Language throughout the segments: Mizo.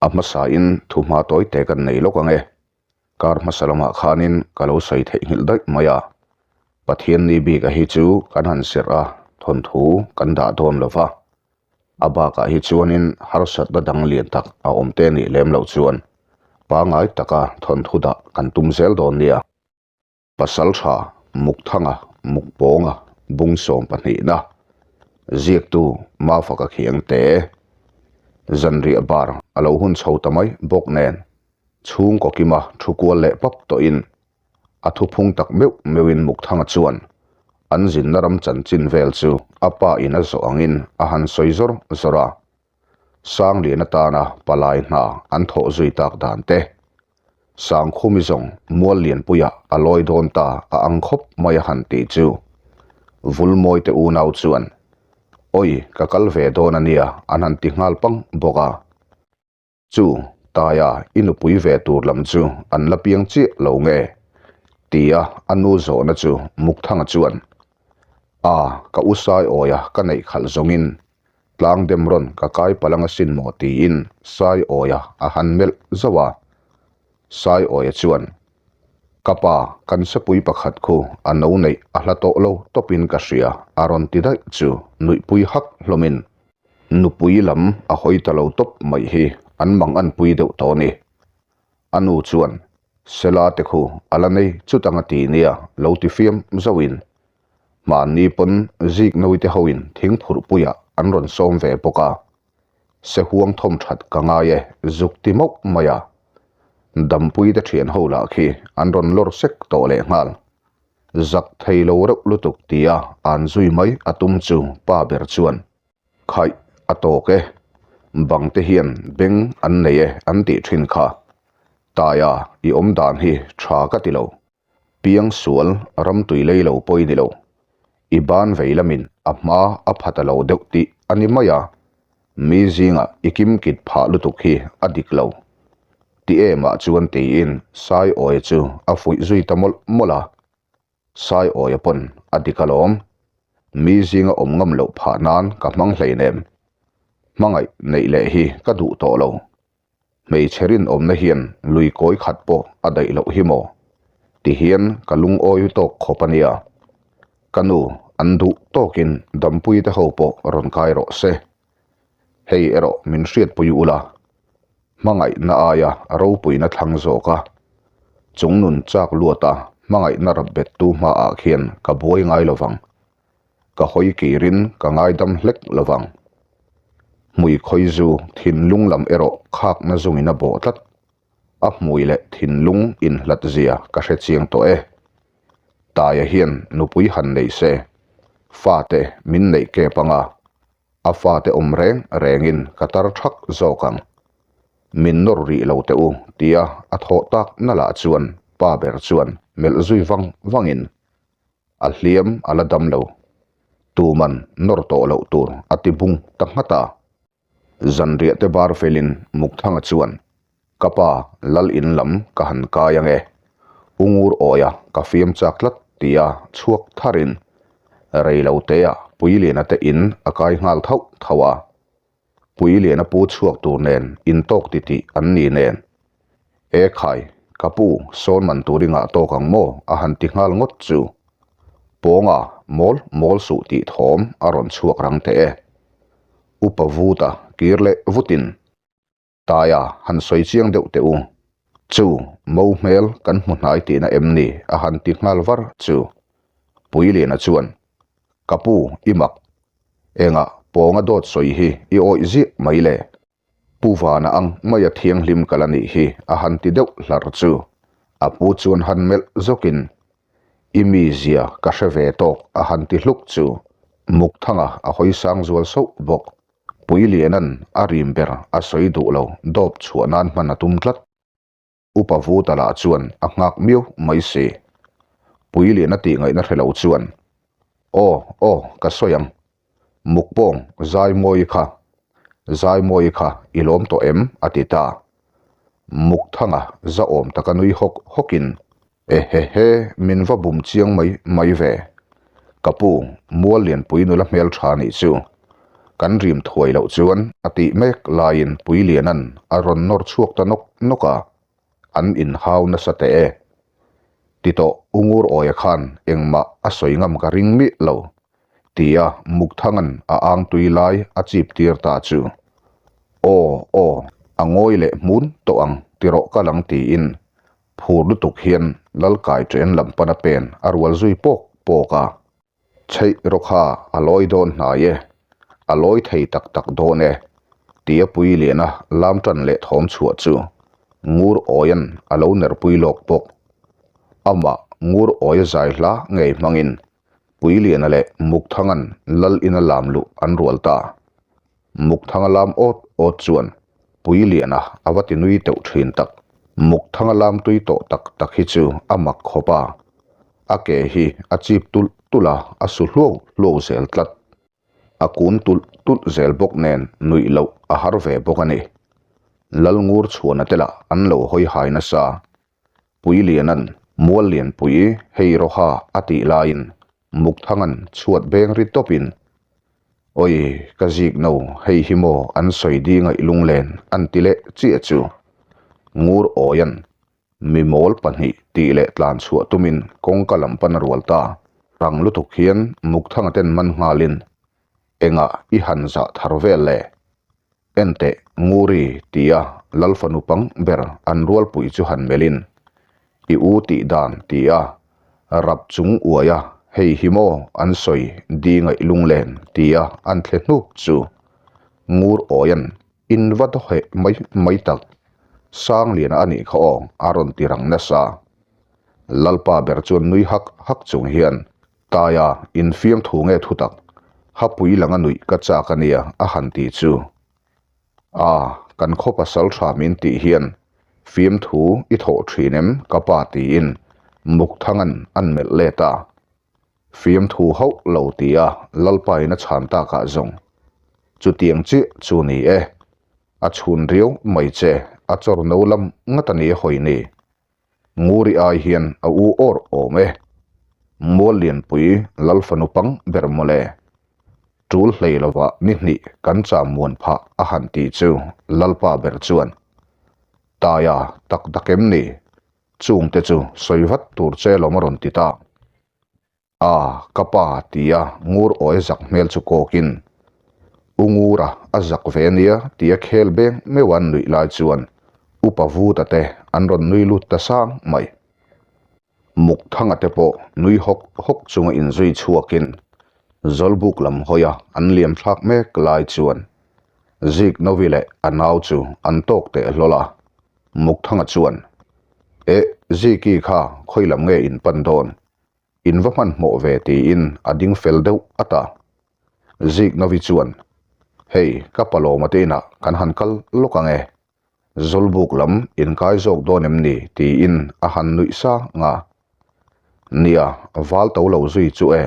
A hmasain thuhma tawi te kan nei lawk ang e. Kar hmasa lamah khanin ka lo sawi theihnghilh daih mai a. Pathianni bika hi chu kan han serh a, thawnthu kan dah dawn lo va. A bakah hi chuanin harsatna dang lian tak a awm te nih lem loh chuan pangngai taka thawnthu dah kan tum zel dawn nia. Pasaltha Mukthanga Mukpawnga bung sawmpahnihna ziaktu Mafaka Khiangte zanriah bar a lo hun chho ta mai bawk nen chhungkaw kima thu kual leh pap tawhin a thuphung tak meuh meuhin Mukthanga chuan an zinna ram chanchin vel chu a pa in a zawh angin a han sawi zawr zawr a, Sanglian atana palai hna an thawh zui tak dan te Sangkhumi zawng mual lianpuiah a lawi dawn ta a ang khawp mai a han tih chu. Vulmawi te unau chuan, Awi, ka kal ve dawn a nia an han ti nghal pang bawk a. Chu, Taia i nupui ve tur lam chu an la piang chiah lo nge? tia a nu zawhna chu Mukthanga chuan, A, ka u Saiawia ka neih khalh zawngin Tlang dem rawn ka kai palang asin maw tiin Saiawia a han melh zauh a. Saiawia chuan, Ka pa, kan sepui pakhat khu a no neih a hla tawh lo tawpin ka hria a rawn ti daih chu nuihpui hak hlawmin nupui lam a hawi ta lo tawp mai hi an mang anpui deuh tawh a ni. A nu chuan, Sela te khu a la nei chutang a ti nia lo ti fiam zauhin Mahni pawn zik nawite hoin thingphurhpuiah an rawn sawm ve bawk a, Sehuang thawm that ka ngai e zuk ti mauh mai a, Dampuite thian ho lah khi an rawn lawr sek tawh leh nghal. Zak thei lo reuh lutuk tia an zui mai a tum chu pa ber chuan Khaih a tawk e, bangte hian beng an nei e an tih thin kha. Taia i awm dan hi tha ka ti lo. Piang sual ramtui lei lo pawi ni lo. I ban vei lamin a hma a pha ta lo deuh tih a ni mai a, mi zingah i kim kit phah lutuk hi a dik lo. Ti emah chuan tiin Saiawia chu a fuih zui ta mawlh mawlh a. Saiawia pawn a dik alawm. Mi zinga awm ngam loh phah nan ka hmang hleinem. Hmangaih neih leh hi ka duh tawh lo. Hmeichhe rinawmna hian lui kawi khat pawh a daih loh hi maw? Ti hian ka lungawi tawk khawp a nia. Ka nu an duh tawkin dampui te ho pawh rawn kai rawh se. Hei erawh min hriatpui ula, hmangaihna aia ropuina thlang zawk a, chungnun chak luata hmangaihna rap bettu hmaah khian ka buai ngai lovang. Ka hawi kirin ka ngaidam hlek lovang. Hmui khawi zu thinlung lam erawh khakna zungin a bawh tlat. A hmui leh thinlung inhlat zia ka hre chiang tawh e. Taia hian nupui han nei se, fate min neih kep anga a fate awm reng rengin ka tar thak zawk ang. Min nawr rih lo teh u tia a thawh tak na lah chuan pa ber chuan melh zui vang vangin A hliam a la dam lo. Tuman nawr tawh loh tur a ti bung ta nghat a. Zanriah te bar felin Mukthanga chuan, Ka pa, lal in lam ka han kai ang e. U Ngur awia ka fiam chak tlat tia chhuak tharin rei lo teah Puiliana te in a kai nghal thauh thauh a. Puiliana pu chhuak tur nen intawk titih an ni nen. E khai, ka pu, sawn man tur i ngah tawk ang maw? a han ti nghal ngawt chu. Pawnga, mawl mawl suh tih thawm a rawn chhuak rang teh e. Upa Vuta kir leh vutin. Taia han sawi chiang deuh teh u. Chu, mo hmel kan hmu hnai tihna em ni? a han ti nghal var chu. Puiliana chuan, Ka pu, i mak. Engah pawnga dawt sawi hi i awih ziah mai le? Pu Vana ang maia thianghlim ka la nih hi a han ti deuh hlar chu. A pu chuan han melh zawkin, I mizia ka hre ve tawk a han ti hluk chu. Mukthanga a hawi sang zual sauh bawk. Puilianan a rim ber a sawi duh lo dawp chhuah nan hman a tum tlat. Upa Vuta lah chuan a nghak miau mai si. Puilian a tih ngaihna hre lo chuan, Aw, aw, ka sawi ang. Mukpawng, Zaimawi kha, Zaimawi kha i lawm tawh em? a ti ta. Mukthanga zahawm taka nui hawk hawkin, Ehehe, min va bum chiang mai mai ve. Ka pu, Muallianpui nula hmeltha nih chu. Kan rim thuai loh chuan a tih mek laiin Puiliana'n a rawn nawr chhuak ta nawk nawk a, an inhau nasa teh e. Ti tawh U Ngur Awia khan engmah a sawi ngam ka ring miah lo, tia Mukthanga'n a ang tui lai a chip tir ta chu. Aw aw, a ngawi leh hmun tawh ang ti rawh ka lang tiin phur lutuk hian Lalkai chen lam pana pen a rual zui pawk pawk a. Chheih rawh kha a lawi dawn hnai e, a lawi thei tak tak dawn e, tia Puiliana lam tan leh thawm chhuah chu Ngur Awia'n a lo nerpui lawk bawk. Amah Ngur Awia zai hla ngei hmangin Puiliana leh Mukthanga'n Lal ina lam luh an rual ta. Mukthanga lam awt awt chuan Puiliana a va ti nui teuh thin tak. Mukthanga lam tui tawh tak tak hi chu a mak khawp a, a ke hi a chip tulh tulh a, a su hluau hluau zel tlat. A kun tulh tulh zel bawk nen nuih loh a har ve bawk a ni. Lalngur chhuana te lah an lo hawi hai nasa. Puiliana'n Muallianpui hei rawha a tih laiin Mukthanga'n chhuat beng ri tawpin, Awi, ka zik no, hei hi maw an sawi di ngaih lunglen an ti leh chiah chu. Ngur Awia'n mi mawl pahnih tih leh tlan chhuah tumin kawngka lam pan a rual ta. Rang lutuk hian Mukthanga ten man nghalin, Engah i han zah thar vel le? Enteh, Nguri tia Lal fanu pang ber an rualpui chu han melhin, I u tih dan tia rap chung uaia hei hi maw an sawi di ngaih lunglen tia an thle hnuk chu Ngur Awia'n in va dawheh mai mai tak Sangliana a nih kha aw a rawn ti rang nasa. Lalpa ber chuan nui hak hak chung hian Taia, infiam thu nge thutak? Hapui langa nuih ka chak a nia a han ti chu. A, kan khaw pasal tha min tih hian fiamthu i thawh thin em ka pa tiin Mukthanga'n an melh let a. Fiamthu hauh lo tia Lalpain a chhan takah zawng chutiang chiah chu ni e. A chhun riau mai che, a chawr no lam ngat a ni hawi ni. Nguri ai hian a u awr awm e. Mual Lianpui Lal fanu pang ber mawle. Tul hlei lovah ni hnih kan cham muan phah a han tih chu Lalpa ber chuan, Taia tak dak em ni? Chungte chu sawi vat tur che lawm a rawn ti ta. A, ka pa, tia ngur awi zak hmel chu kawkin, U Ngura a zak ve ania, tia khel beng meuh an nuih lai chuan Upa Vuta te an rawn nui lut ta sang mai. Mukthanga te pawh nui hawk hawk chunga inzui chhuakin Zawlbuk lam hawia an liam thlak mek lai chuan Ziknovi leh a nau chu an tawk teh hlawl a, Mukthanga chuan, Eh, Ziki kha khawi lam nge in pan dawn? In va hmanhmawh ve tiin a ding fel deuh at a. Ziknovi chuan, Hei, ka Palawma te inah kan han kal lawk ang e. Zawlbuk lam in kai zawk dawn em ni? tiin a han nuih sang a. Nia, val to lo zui chu e.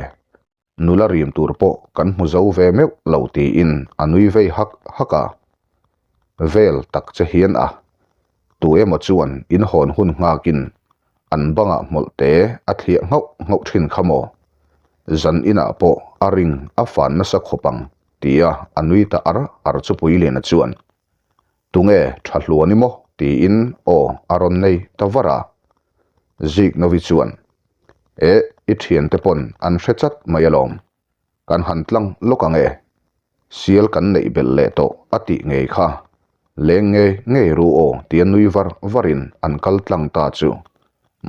Nula rim tur pawh kan hmu zo ve meuh lo tiin a nui vei hak hak a. Vel tak che hian a. Tu emaw chuan in hawn hun nghakin an bangah hmawlh te a thliah nghauh nghauh thin kha maw? Zan inah pawh a ring a fan nasa khawp ang tia a nui ta ar ar chu Puiliana chuan Tunge tha hluan i maw? tiin aw a rawn nei ta var a. Ziknovi chuan, Eh, i thiante pawn an hre chat mai alawm. Kan han tlang lawk ang e. Sial kan neih belh leh tawh a tih ngei kha. Leng ngei ngei ru aw tia nui var varin an kal tlang ta chu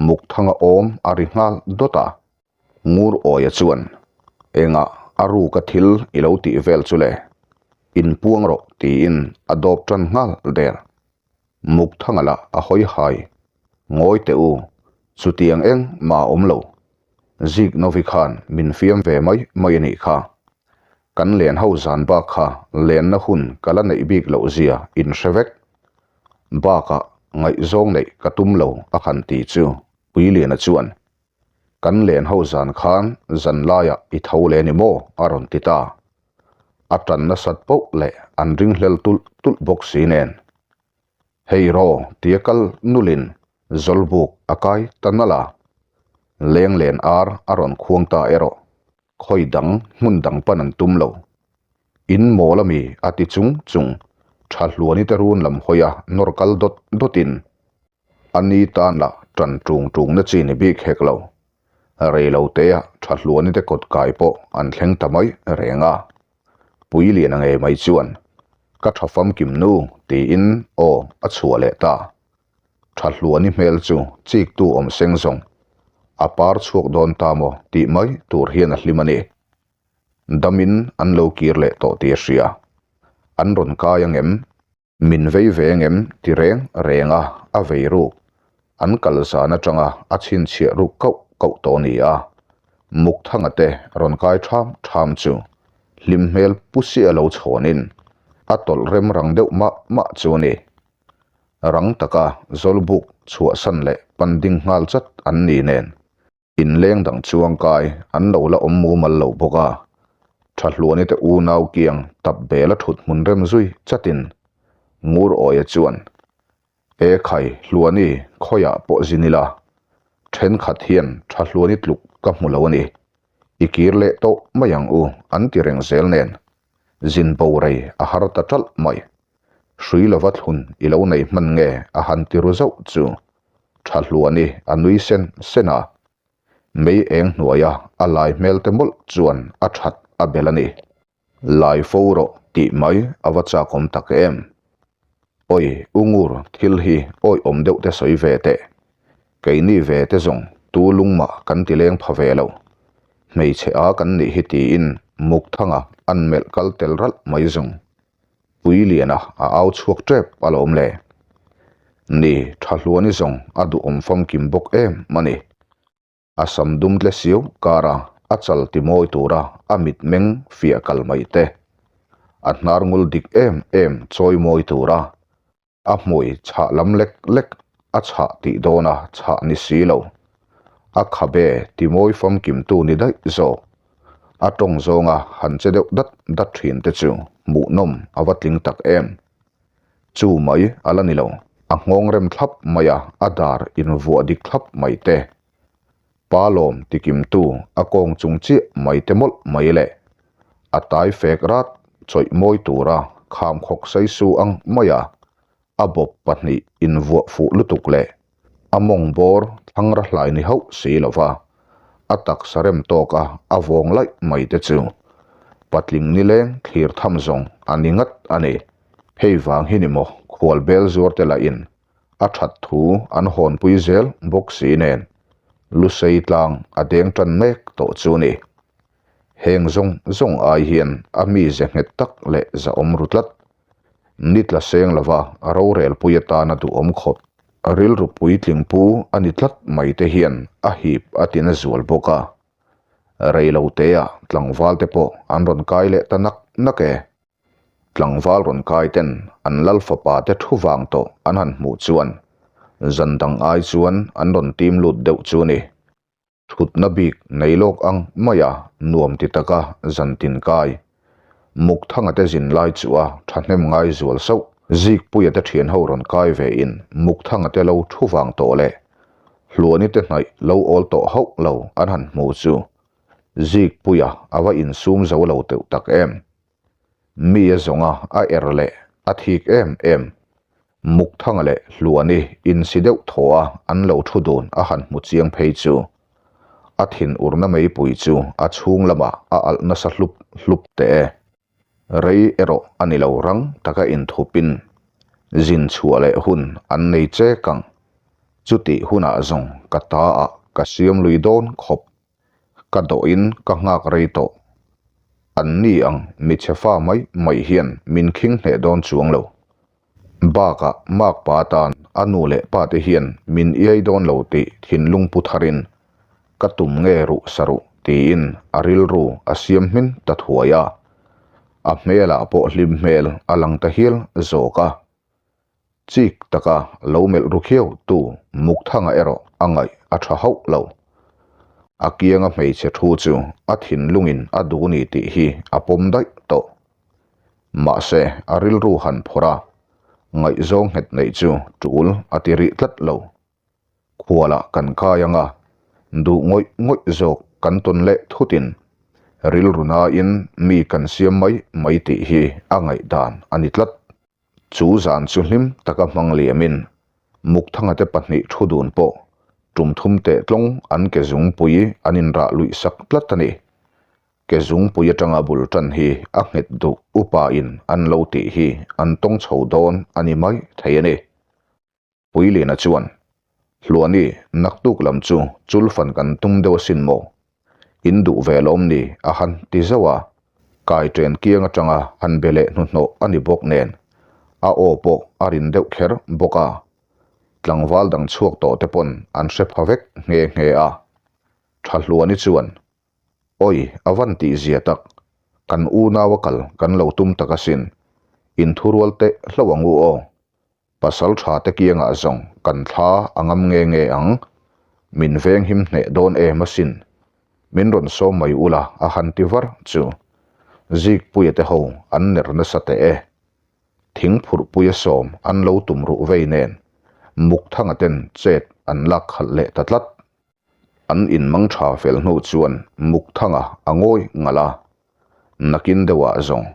Mukthanga awm a ri nghal dawt a. Ngur Awia chuan, Engah a ruka thil i lo tih vel chu le? Inpuang rawh tiin a dawp tan nghal der. Mukthanga lah a hawi hai. Ngawi teh u, chutiang eng mah a awm lo. Ziknovi khan min fiam ve mai mai a nih kha. Kan len ho zan bak kha lenna hun ka la neih bik loh zia in hre vek. Bakah ngaihzawng neih ka tum lo a han ti chu Puiliana chuan, Kan len ho zan khan zan laiah i tho le ni maw? a rawn ti ta. A tan nasat poh leh an ringhlel tulh tulh bawk si nen. Hei raw tia kal nulin Zawlbuk a kai ta nalh a. Leng len ar a rawn khuang ta erawh khawi dang hmun dang pan an tum lo. In mawl ami a ti chung chung. Tha hluani te run lam hawi a nawr kal dawt dawtin a ni tan lah tan tung tung na chi ni bik hek lo. Rei lo te ah tha hluani te kawt kai pawh an thleng ta mai reng a. Pui lian a ngei mai chuan ka tha famkim nu tiin aw a chhuah leh ta. Tha hluani hmel chu chiktu awm seng zawng a par chhuak dawn ta maw tih mai tur hian a hlim a ni. Damin an lo kir leh tawh tih a hria. An rawn kai ang em? Min vei ve ang em? ti reng reng a, a vei ruk. An kal zan atanga a chhinchhiah ruk kauh kauh tawh a ni a. Mukthanga te rawn kai ṭham ṭham chu hlim hmel pu siah lo chhawnin a tawlh rem rang deuh mah mah chu a ni. Rang taka Zawlbuk chhuahsan leh panding nghal chat an ni nen. Inleng dang chuang kai an lo la awm mumal lo bawk a, Thahluani te unau kiang tap bel a thut hmun rem zui chatin Ngur Awia chuan, E khai, Hluani, khawiah pawh zin ila, thenkhat hian Thahluani tluk ka hmu lo a ni, i kir leh tawh mai ang u an ti reng zel nen, zin bo rei a har ta ṭalh mai. Hrui lova thlun i lo nei hman nge a han ti ru zauh chu Tha hluani a nui sen sen a, mei eng hnuaia a lai hmel te mawlh chuan a that a bel a ni. Lai fo rawh tih mai a va chakawm tak em. Awi u ngur thil hi awiawm deuh te sawi ve teh. Keini ve te zawng tu lungmah kan ti leng pha ve lo. Hmeichhe a kan nih hi tiin Mukthanga an melh kal tel ralh mai zawng. Pui liana a au chhuak tep a lo awm le. Ni, tha hluani zawng a duhawm famkim bawk em a ni. A sam dum tle siau kara a chal ti mawi tura a mitmeng fiah kal mai te. A hnar ngul dik em em chawi mawi tura A hmui chhah lam lek lek a chhah tih dawna chhah ni si lo. A khabe timawi famkimtu ni daih zawk. A tawng zawnga han che deuh dat dat thin te chu hmuhnawm a va tling tak em. Chu mai a la ni lo. A nghawng rem thlap mai a, a dar invuah dik thlap mai te. Pa lawm tikimtu a kawng chung chiah mai te mawlh mai le. A tai fek rat chawih mawi tura kham khawk sei su ang mai a, a bawp pahnih invuah fuh lutuk leh a mawng bawr thlangra hlai ni hauh si lova a taksa rem tawka a vawng laih mai te chu patling nileng thlir tham zawng a ni ngat a ni. Hei vang hi ni maw khual bel zuar te lahin a that thu an hawnpui zel bawk si nen Lusei tlang a deng tan mek tawh chu a ni. Heng zawng zawng ai hian a mize nghet tak leh zahawm ru tlat. Ni tla seng lova a rorelpui atana duhawm khawp. Rilru puitling pu a ni tlat mai te hian a hip a tina zual bawk a. Reiloteah tlangval te pawh an rawn kai leh ta nak nak e. Tlangval rawn kai ten an lal fapa te thu vang tawh an han hmuh chuan zan dang ai chuan an rawn tim lut deuh chu a ni. Thutna bik nei lawk ang maia nuam ti taka zan tin kai. Mukthanga te zin lai chu a thahnem ngai zual sauh. Zikpuia te thian ho rawn kai ve in Mukthanga te lo thu vang tawh leh Hluani te hnaih lo awl tawh hauh lo an han hmu chu Zikpuia a va insum zo lo teuh tak em. Mi a zawnga a er leh a thik em em. Mukthanga leh Hluani insi deuh thaw a an lo thu dun a han hmu chiang phei chu. A thinurna meipui chu a chhung lamah a alh nasa hlup hlup teh e. Rei erawh a ni lo rang taka inthupin zin chhuah leh hun an nei chek ang. Chutih hunah zawng ka ta ah ka siam lui dawn khawp. Ka dawhin ka nghak rei tawh. An ni ang michhe fa mai mai hian min khing hneh dawn chuang lo. Bakah makpa atan a nu leh pa te hian min iai dawn lo tih thinlung pu tharin ka tum nge ruh sa ruh tiin a rilru a siam hmin ta thuai a. A hmelah pawh hlim hmel a lang ta hial zawk a. Chik taka lo melh ru khiau tu Mukthanga erawh a ngaih a tha hauh lo. A kianga hmeichhe thu chu a thinlungin a duh ni tih hi a pawm daih tawh. Mahse a rilru han phawrh a, ngaihzawng nghet neih chu tul a ti rih tlat lo. Khualah kan kai ang a, duh ngawih ngawih zawk kan tawn leh thutin. Rilru nain mi kan siam mai mai tih hi a ngaihdan a ni tlat. Chu zan chu hlim taka hmang liamin Mukthanga te pahnih thu dun pawh tum thum teh tlawng an ke zungpui an inrah luih sak tlat a ni. Ke zungpui atanga bul tan hi a nghet duh upa in an lo tih hi an tawng chho dawn a ni mai thei a ni. Puiliana chuan, Hluani, naktuk lam chu chulfan kan tum deuh asin maw? In duh ve lawm ni? a han ti zauh a. Kai ṭen kiang aṭanga han be leh hnuhnawh a ni bawk nen, a aw pawh a rin deuh kher bawk a. Tlangval dang chhuak tawh te pawn an hre pha vek nghe nghe a. Ṭha Hluani chuan, Awi, a van tih zia tak, kan unau a kal kan lo tum tak asin, inthurual teh hlauh ang u aw. Pasal tha te kiangah zawng kan thla a ngam nge nge ang. Min veng him hneh dawn em asin. Min rawn sawm mai ula a han ti var chu. Zikpuia te ho an ner nasa teh e. Thing phurhpuia sawm an lo tum ruh vei nen Mukthanga ten chet an lak khalh leh ta tlat. An inmang tha fel hnu chuan Mukthanga a ngawi ngalh a. Nakin deuhah zawng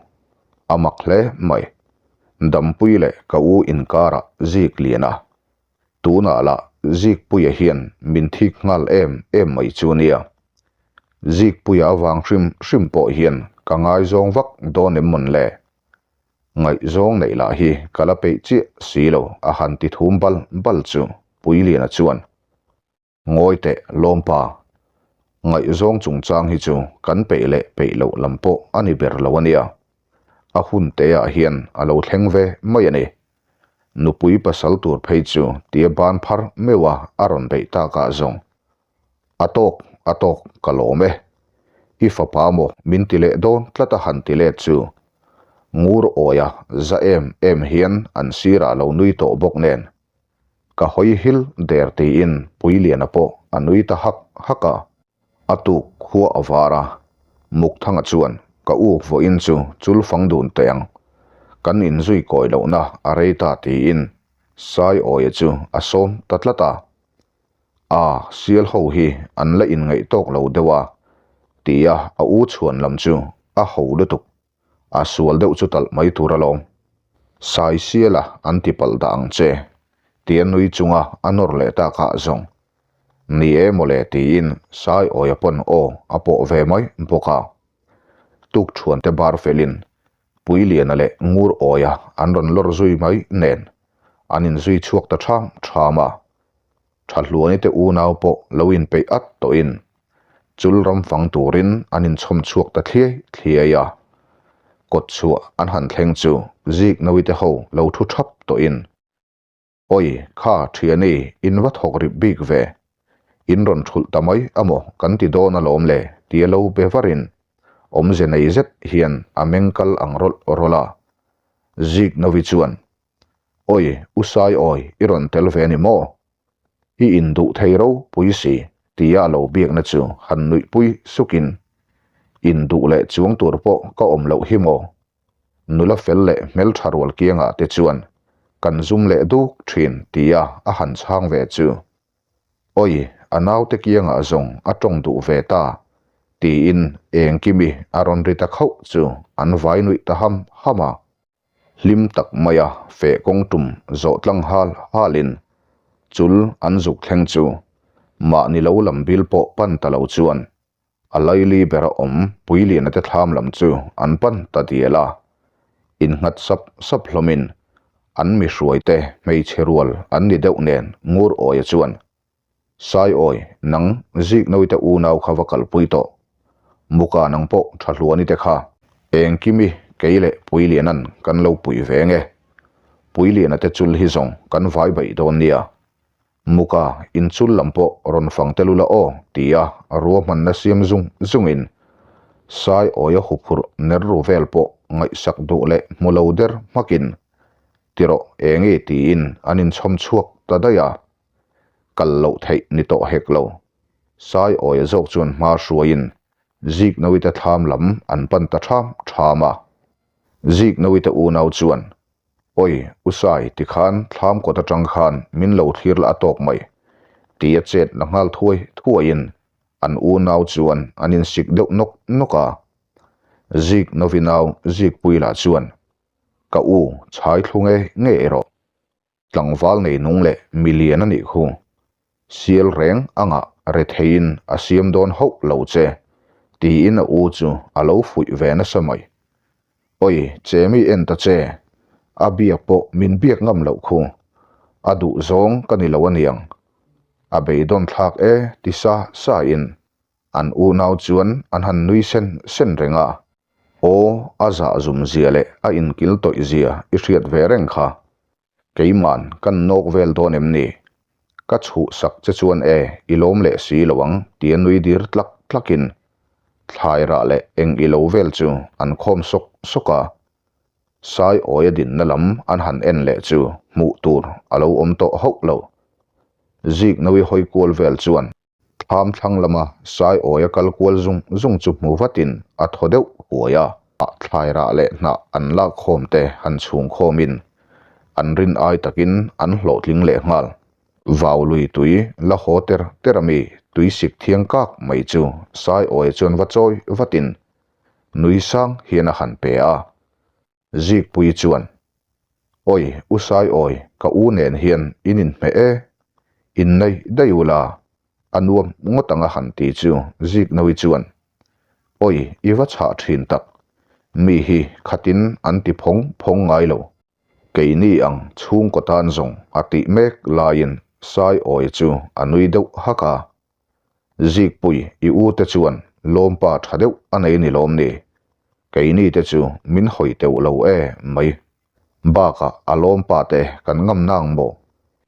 a mak hle mai. Dampui leh ka u inkarah zik lian a. Tunah lah Zikpuia hian min thik nghal em em mai chu nia. Zikpuia avang hrim hrim pawh hian ka ngaizawng vak dawn em mawn le? Ngaihzawng neih lah hi ka la peih chiah si lo a han ti thum bal bal chu Puiliana chuan Ngawi teh lawmpa, ngaihzawng chungchang hi chu kan peih leh peih loh lam pawh a ni ber lo a nia. A hun teah hian a lo thleng ve mai a ni. Nupui pasal tur phei chu tia ban phar meuha a rawn beih takah zawng A tawk, a tawk, ka lawm e. I fapa maw min ti leh dawn tlat a han ti let chu. Ngur awia za em em hian an sirah lo nui tawh bawk nen. Ka hawi hil der tiin Puiliana pawh a nui ta hak hak a. A tuk khua a var a, Mukthanga chuan ka u vawiin chu chul fang dun teh ang. Kan inzui kawi lohna a rei ta tiin Saiawia chu a sawm ta tlat a. A, sial ho hi an la inngaih tawk lo deuh a, tia a u chhuan lam chu a ho lutuk. A sual deuh chu talh mai tur alawm. Sai siala an ti palh dah ang che, tia nui chunga a nawr leh takah zawng. Ni e mawle tiin Sai awia pawn aw a pawh ve mai bawk a. Tukṭhuante bar felin Puiliana leh Ngur awia an rawn lawr zui mai nen an inzui chhuak ta ṭham ṭham a. Ṭhahluani te unau pawh lo inpeih at tawhin chul ram fang turin an inchhawm chhuak ta thliai thliai a. Kawt chhuah an han thleng chu Ziknawi te ho lo thu ṭhap tawhin, Awi, kha ṭhiani in va thawk rip bik ve. In rawn ṭhulh ta mai amaw kan ti dawn alawm le tia lo be varin awmze nei zet hian a meng kal ang rawlh rawlh a. Ziknawi chuan, Awi, u Sai awi, i rawn tel ve ni maw? I induh thei ropui si, tia a lo biakna chu han nuihpui sukin, Induh leh chuang tur pawh ka awm loh hi maw? Nula fel leh hmeltha rual kiangah te chuan kan zum leh duk thin, tia a han chhang ve chu. Awi, a naute kiangah zawng a tawng duh ve ta, tiin Engkimi a rawn ri ta khauh chu an vai nuih ta ham ham a. Hlim tak maia feh kawng tum zawh tlang hal halin chul an zuk thleng chu mahni lo lam bil pawh pan ta lo chuan a laili bera awm Puiliana te thlam lam chu an pan ta dial a. Innghat sap sap hlawmin an mi hruaite hmeichhe rual an ni deuh nen Ngur Awia chuan Saiawi, nang Ziknawite unau kha va kalpui tawh. Muka nang pawh tha hluani te kha. Engkimi, kei leh Puilianan kan lo pui ve nge. Puiliana te chul hi zawng kan vai baih dawn nia. Muka, in chul lam pawh rawn fang tel ula aw, tia ruahmanna siam zung zungin Saiawia huphurh ner ru vel pawh ngaihsak duh leh hmu lo der hmakin, Tirawh, enge tiin an inchhawm chhuak ta daih a. Kal loh theih ni tawh hek lo. Sai awia zawk chuan hma hruaiin Ziknawite thlam lam an pan ta ṭham ṭham a. Ziknawite unau chuan, Awi, U Sai, tikhan thlam kawt aṭang khan min lo thlir la a tawk mai, tia chet la nghal thuai thuaiin an unau chuan an insik deuh nawk nawk a. Zik Novi nau Zikpui lah chuan, Ka u, chhai thlu nge nge erawh. Tlangval nei nung leh milian a nih khu. Sial reng anga retheiin a siam dawn hauh lo che, tiin a u chu a lo fuih ve nasa mai. Oi, che mi en ta che, a biak pawh min biak ngam loh khu. A duh zawng ka ni lo aniang. A beidawn thlak e ti sa sa in an unau chuan an han nui sen sen reng a. Aw, a zah zum zia leh a inkil tawih zia i hriat ve reng kha. Keiman kan nawk vel dawn em ni? Ka chhuhsak che chuan e, i lawm leh si lo ang tia nui dir tlak tlakin thlai rah leh eng i lo vel chu an khawm sawk sawk a. Sai awia dinna lam an han en leh chu hmuh tur a lo awm tawh hauh lo. Zik nawi hawi kual vel chuan Thlam thlang lama sai awia kal kual zung zung chu hmu vatin a thaw deuh huai a. Thlai rah leh hnah an lak khawm te han chhung khawmin an rin ai takin an hlawhtling leh nghal. Vau lui tui la haw ter ter ami tui sik thiang kak mai chu sai awia chuan va chawi vatin nui sang hian a han pe a. Zikpui chuan, Awi, U Saiawi, ka u nen hian in inhmeh e, innei daih u la, a nuam ngawt ang a han ti chu Ziknawi chuan, Awi, i va chhah thin tak, mi hi khatin an ti phawng phawng ngai lo. Keini ang chhungkaw tan zawng a tih mek laiin Saiawi chu a nui deuh hak a, Zikpui i u te chuan lawmpa tha deuh a nei ni lawm ni? Keini te chu min hawi teuh lo e mai. Bakah a lawmpa te kan ngam nang maw?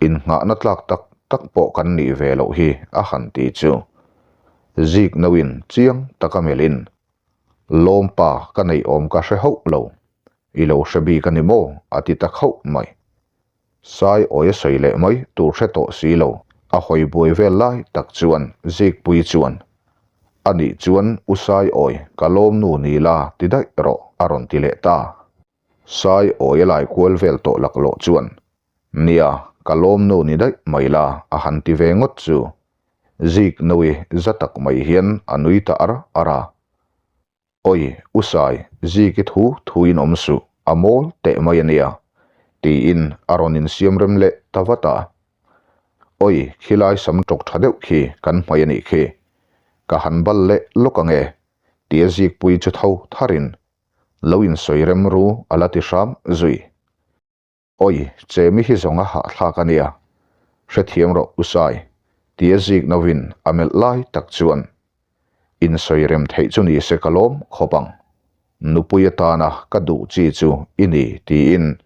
Innghahna tlak tak tak pawh kan nih ve loh hi a han ti chu. Zik noin chiang taka melhin, Lawmpa ka neih awm ka hre hauh lo. I lo hre bik a ni maw? a ti ta khauh mai. Sai awi a sawi leh mai tur hre tawh si lo, a hawi buai vel lai tak chuan Zikpui chuan, A nih chuan U Sai awi ka lawmnu ni la ti daih rawh a rawn ti leh ta. Sai awi a lai kual vel tawh laklawh chuan, Nia, ka lawmnu ni daih mai la a han ti ve ngawt chu Ziknui za tak mai hian a nui ta ar ar a. Awi, U Sai, Ziki thu thuin awm suh, a mawl teh mai a nia, tiin a rawn insiam rem leh ta vat a. Awi, khilai sam ṭawk ṭha deuh khi kan hmai a nih khi. Ka han bal leh lawk ang e, tia Zikpui chu tho tharin lo insawi rem ru a la ti hram zui. Awi, Chemi hi zawng a hahthlak a nia, hrethiam rawh U Sai, tia zik novin a melh lai tak chuan insawi rem theih chu ni se ka lawm khawp ang, nupui atana ka duh chi chu i ni tiin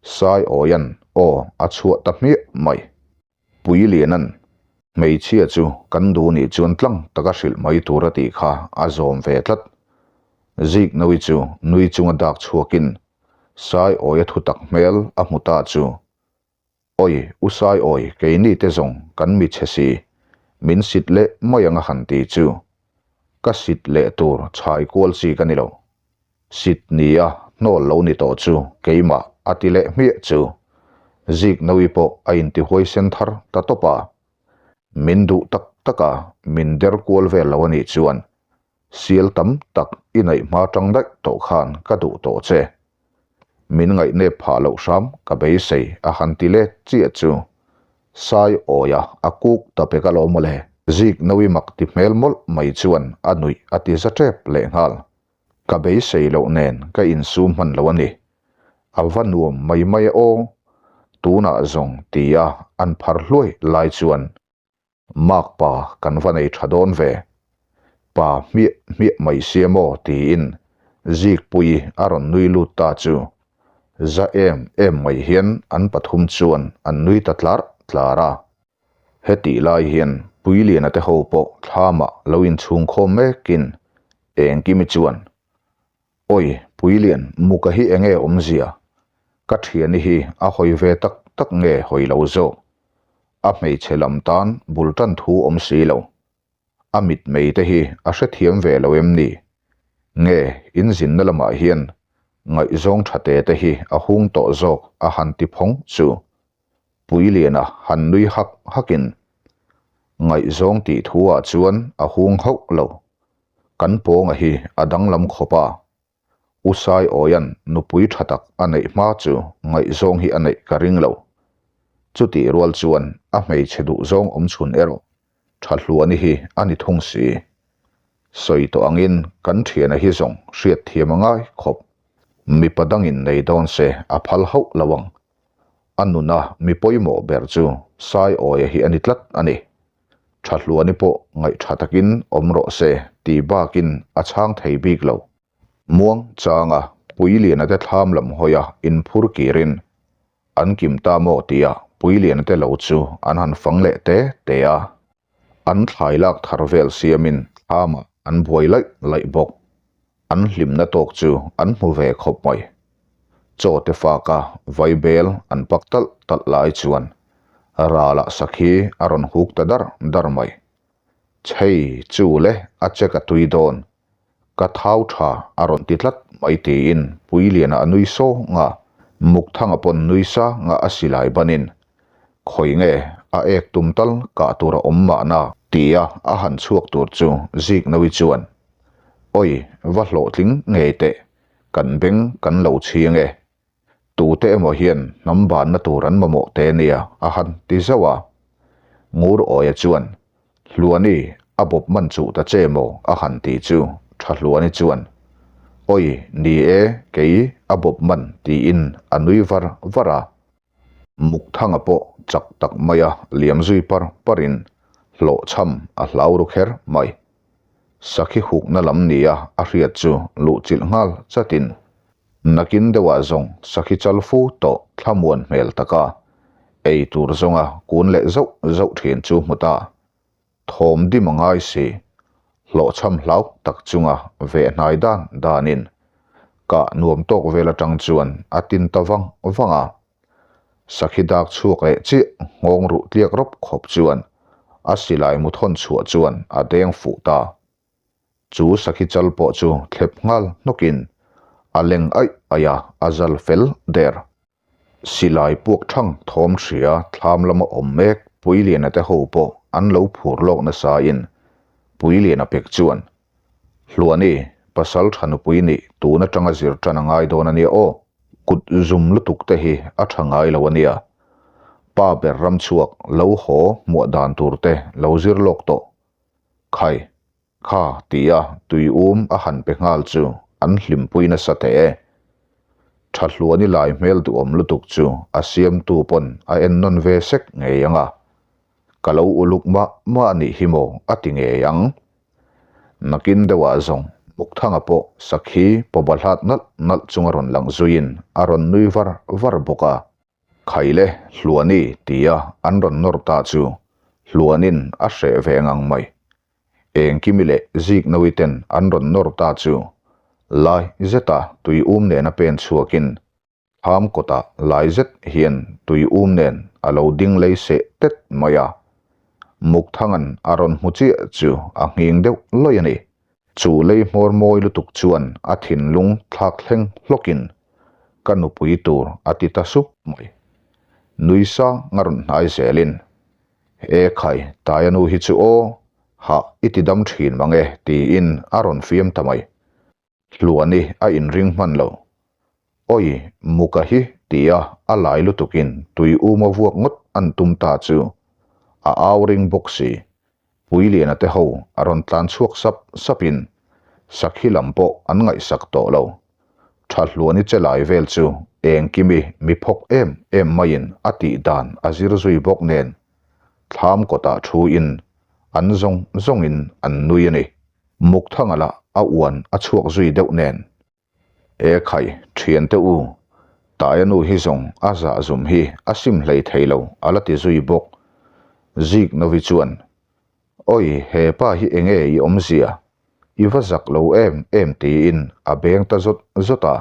Sai Awia'n aw a chhuah ta hmiah mai. Puiliana'n hmeichhia chu kan duh nih chuan tlang taka hrilh mai tur a tih kha a zawm ve tlat. Ziknawi chu nui chunga dak chhuakin Saiawia thu tak hmel a hmu ta chu, Awi, U Saiawi, keini te zawng kan mi chhe si, min sit leh mai ang a han ti chu. Ka sit leh tur chhai kual chi ka ni lo. Sit nia hnawl lo ni tawh chu keimah a ti leh hmiah chu. Ziknawi pawh a intihuai sen thar ta tawp a. Min duh tak tak a, min der kual vel lo a nih chuan sial tam tak i neih hma tang daih tawh khan ka duh tawh che. Min ngaihnep phah loh hram ka beisei a han ti let chiah chu. Sai awia a kuk ta pek alawm mawle. Ziknawi mak ti hmel mawlh mai chuan a nuih a ti za tep lehnghal. Ka beisei loh nen ka insum hman lo a ni. A va nuam mai mai e aw. Tunah zawng tia an phar hluai lai chuan Makpa kan va nei tha dawn ve. Pa hmiah hmiah mai sia maw tiin Zikpuii a rawn nui lut ta chu za em em mai hian an pathum chuan an nui ta tlar tlar a. Hetih lai hian Puiliana te ho pawh thlamah lo inchhung khawm mekin Engkimi chuan, Awi, Puilian, muka hi enge awmzia? Ka thiani hi a hawi ve tak tak nge hawi lo zawk? A hmeichhe lam tan bul tan thu awm si lo. A mitmei te hi a hrethiam ve lo em ni? Nge inzinna lamah hian ngaihzawng tha te te hi a hung tawh zawk a han ti phawng chu Puiliana han nui hak hakin ngaihzawng tih thu ah chuan a hung hauh lo. Kan pawnga hi a danglam khawp a. U Saiawia'n nupui tha tak a neih hma chu ngaihzawng hi a neih ka ring lo. Chutih rual chuan a hmeichhe duhzawng awmchhun erawh tha hluani hi a ni thung si. Sawi tawh angin kan thiana hi zawng hriatthiam a ngai khawp. Mipa dangin nei dawn se a phal hauh lo ang. A nuna mi pawimawh ber chu Saiawia hi a ni tlat a ni. Tha hluani pawh ngaihtha takin awm rawh se tih bakin a chhang thei bik lo. Muang changa Puiliana te thlam lam hawia inphur kirin an kim ta maw tia Puiliana te lo chu an han fang leh te te a. An thlai lak thar vel siamin thlamah an buai laih laih bawk. An hlimna tawk chu an hmu ve khawp mai. Chaw te faka vaibel an pak talh talh lai chuan ralah sakhi a rawn huk ta dar dar mai. Chhei chu le a check a tui dawn. Ka thau tha a rawn ti tlat mai tiin Puiliana a nui sawng a, Mukthanga pawn nui sang a a silai banin khawi nge a ek tum tal kah tur a awm mahna tia a han chhuak tur chu Ziknawi chuan Awi va hlawhtling ngei teh kan beng kan lo chhing e. Tute emaw hian hnam banna tur an mamawh te nia a han ti zauh a. Ngur Awia chuan, Hluani, a bawp man chuh ta che maw? a han ti chu Tha Hluani chuan, Awi, ni e, kei a bawp man tiin a nui var var a. Mukthanga pawh chak tak maia liam zui par parin hlawhchham a hlau ru kher mai. Sakhi hukna lam nia a hriat chu luhchilh nghal chatin Nakin deuhah zawng sakhi chal fu tawh thlamuan hmel taka ei tur zawnga kun leh zauh zauh thin chu hmu ta. Thawm dim a ngai si. Hlawhchham hlau tak chunga veh hnai dan danin kah nuam tawk vel atang chuan a tin ta vang vang a. Sakhi dak chhuak leh chiah nghawng ruh tliak rawp khawp chuan a silai mu thawn chhuah chuan a deng fuh ta. Chu sakhi chal pawh chu thlep nghal hnawkin a leng aih aih a, a zal fel der. Silai puak thang thawm hria thlam lama awm mek Puiliana te ho pawh an lo phur lawk nasain Puiliana pek chuan, Hluani, pasal tha nupui nih tun atanga zir tan a ngai dawn a nia aw, kut zum lutuk te hi a tha ngai lo a nia. Pa ber ram chhuak lo haw hmuah dan tur te lo zir lawk tawh. Khai, kha tia tui um a han pe nghal chu an hlimpui nasa teh e. Thahluani lai hmel duhawm lutuk chu a siamtu pawn a en nawn ve sek ngei ang a, ka lo uluk mah mah a nih hi maw a ti ngei ang. Nakin deuhah zawng Mukthanga pawh sakhi pawba hlat nalh nalh chunga rawn lang zuiin a rawn nui var var bawk a. Khaile Hluani tia an rawn nawr ta chu Hluanin a hreh ve ngang mai. Engkimi leh Ziknawi ten an rawn nawr ta chu lai zeta tui um nena pen chhuakin thlam kawtah lai zet hian tui um nen a lo ding lei seh tet mai a. Mukthangan a rawn hmu chiah chu a nghing deuh lawih a ni. Chu lei hmawr mawi lutuk chuan a thinlung thlak thleng hlawkin ka nupui tur a ti ta sup mai. Nui sang a rawn hnai zelin, E khai, Taia nu hi chu aw, hah i ti dam thin mang e tiin a rawn fiam ta mai. Hluani a inring hman lo. Awi, muka hi tia a lai lutukin tui uma vuak ngawt an tum ta chu a au ring bawk si. Puiliana te ho a rawn tlan chhuak sap sapin sakhi lam pawh an ngaihsak tawh lo. Tha hluani che lai vel chu Engkimi mi phawk em em maiin a tih dan a zir zui bawk nen thlam kawtah thu in an zawng zawngin an nui a ni. Mukthanga lah a uan a chhuak zui deuh nen. E khai, thiante u, Taia nu hi zawng a zah zum hi a sim hlei thei lo a la ti zui bawk. Zik Novi chuan, Awi, he pa hi enge i awmzia? I va zak lo em em tiin a beng ta zawt zawt a.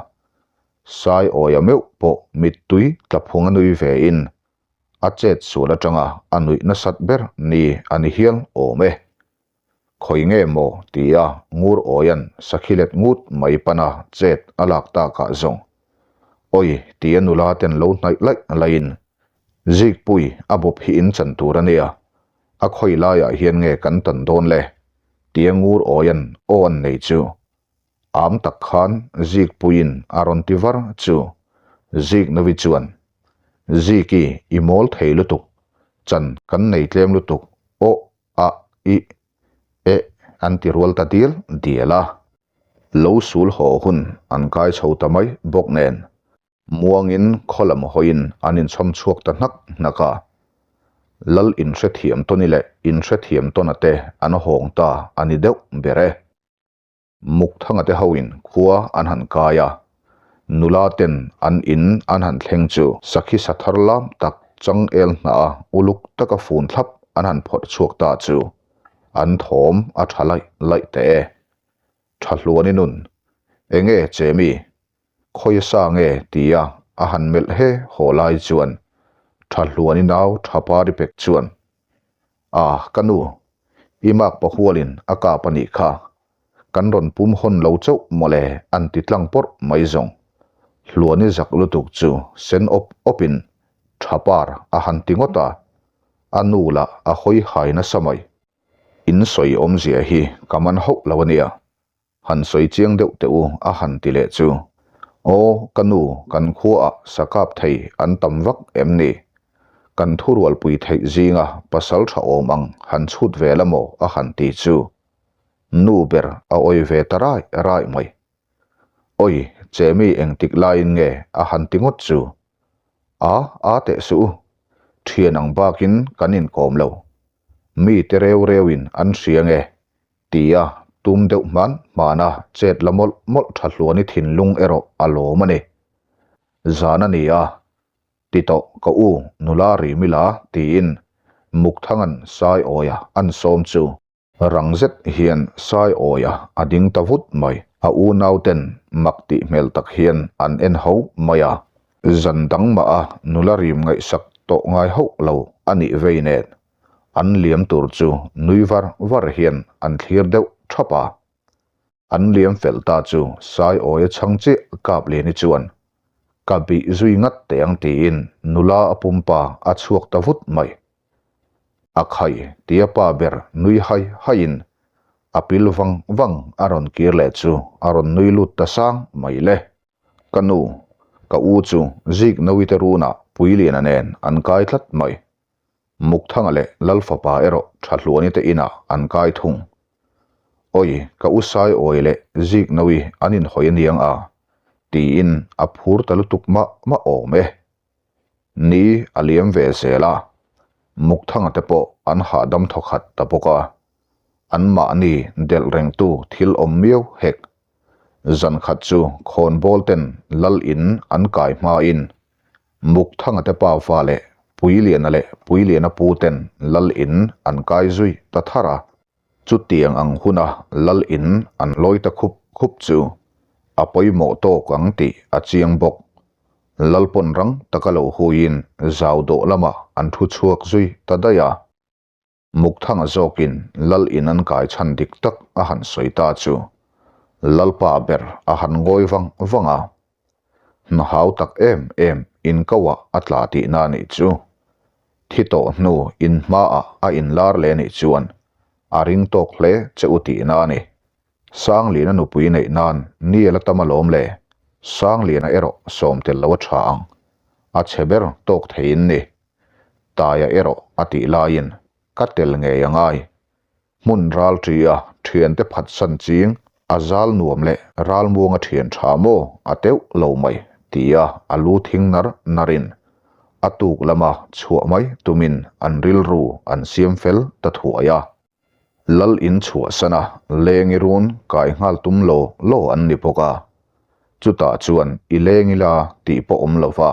Sai awia meuh pawh mittui tla phung a nui ve in a chet sual atanga a nuih nasat ber ni a ni hial awm e. Khawi nge maw? tia Ngur Awia'n sakhi let ngut mai pana chet a lak takah zawng. Awi tia nula ten lo hnaih laih laihin Zikpui a bawp hi in chan tur a nia, a khawi laiah hian nge kan tan dawn le? tia Ngur Awia'n aw an nei chu. Am tak khan Zikpuiin a rawn ti var chu Ziknovi chuan, Ziki i mawl thei lutuk, chan kan nei tlem lutuk aw a i e an ti rual ta dial dial a. Lo sul haw hun an kai chho ta mai bawk nen Muangin khaw lam hawiin an inchhawm chhuak ta hnak hnak a. Lal inhrethiam tawni leh inhrethiam tawna te an hawng ta a ni deuh ber e. Mukthanga te hoin khua an han kai a, nula ten an in an han thleng chu sakhi sa thar lam tak changel hnah a uluk taka fun thlap an han phawrh chhuak ta chu an thawm a tha laih laih teh e. Tha hluan i nun, enge che mi? Khawi sa nge? tia a han melh he haw lai chuan tha hluan i nau tha pari pek chuan, A, ka nu, i mak pahualin a kap a nih kha. Kan rawn pum hawn lo chauh mawle an ti tlang pawrh mai zawng. Hluan i zak lutuk chu sen awp awpin tha par a han ti ngawt a, a nu lah a hawi hai nasa mai. In sawi awmzia hi ka man hauh lo a nia. Han sawi chiang deuh teh u a han ti leh chu. Aw, ka nu, kan khuaah sa kap thei an tam vak em ni? Kan thurualpui theih zinga pasal tha awm ang han chhut ve la maw a han ti chu. Nu ber a awi ve ta rai rai mai. Awi, che mi engtik laiin nge a han ti ngawt chu. A, a teh suh u. Thian ang bakin kan inkawm lo. Mi te reu reuin an hria nge Tia tum deuh hman hmana chet la mawlh mawlh tha hluan i thinlung erawh a lawm a ni. Zan a ni a, ti tawh ka u nula ri mila tiin Mukthanga'n Saiawia an sawm chu. Rang zet hian Saiawia a ding ta vut mai. A unauten mak tih hmel tak hian an en ho mai a. Zan dang mah a nula rim ngaihsak tawh ngai hauh lo a nih vei nen An liam tur chu nui var var hian an thlir deuh thap a. An liam fel ta chu Saiawia chhang chiah Kapliani chuan, Ka bih zui ngat teh ang tiin nula a pumpa a chhuak ta vut mai. A khai tia pa ber nui hai haiin a pil vang vang a rawn kir leh chu a rawn nui lut ta sang mai le. Ka nu, ka u chu Zik Nawite runah Puiliana nen an kai tlat mai. Mukthanga leh Lalfapa erawh Thahluani te inah an kai thung. Awi, ka u Saiawi leh Ziknawi an inhawi aniang a, tiin a phur ta lutuk mah mah awm e. Ni a liam ve zel a, Mukthanga te pawh an hahdam thawkhat ta bawk a, anmahni delh rengtu thil awm miau hek. Zan khat chu khawnbawl ten Lal in an kai hmain Mukthanga te pa fa leh Puiliana leh Puiliana pu ten Lal in an kai zui ta thar a. Chutiang ang huna Lal in an lawi ta khup khup chu a pawimawh tawk ang tih a chiang bawk. Lal pawn rang taka lo huiin zau dawh lamah an thu chhuak zui ta daih a. Mukthanga zawkin Lal in an kai chhan dik tak a han sawi ta chu Lalpa ber a han ngawi vang vang a. Hna hau tak em em in ko ah a tla tihna a nih chu. Thi tawh hnu in hmaah a inlar leh nih chuan a ring tawk hle che u tihna a ni. Sangliana nupui neih nan ni a la tam alawm le, Sangliana erawh sawm tel lo a tha ang. A chhe ber tawk theiin ni. Taia erawh a tih laiin ka tel ngei a ngai. Hmun ral ṭi a ṭhiante phatsan ching a zal nuam leh ralmuanga ṭhian ṭha maw a teuh lo mai tia a lu thing nar narin a tuk lama chhuah mai tumin an rilru an siam fel ta thuai a. Lal in chhuahsan a, leng i run kai nghal tum lo lo an ni bawk a. Chutah chuan i leng ila tih pawh awm lo va,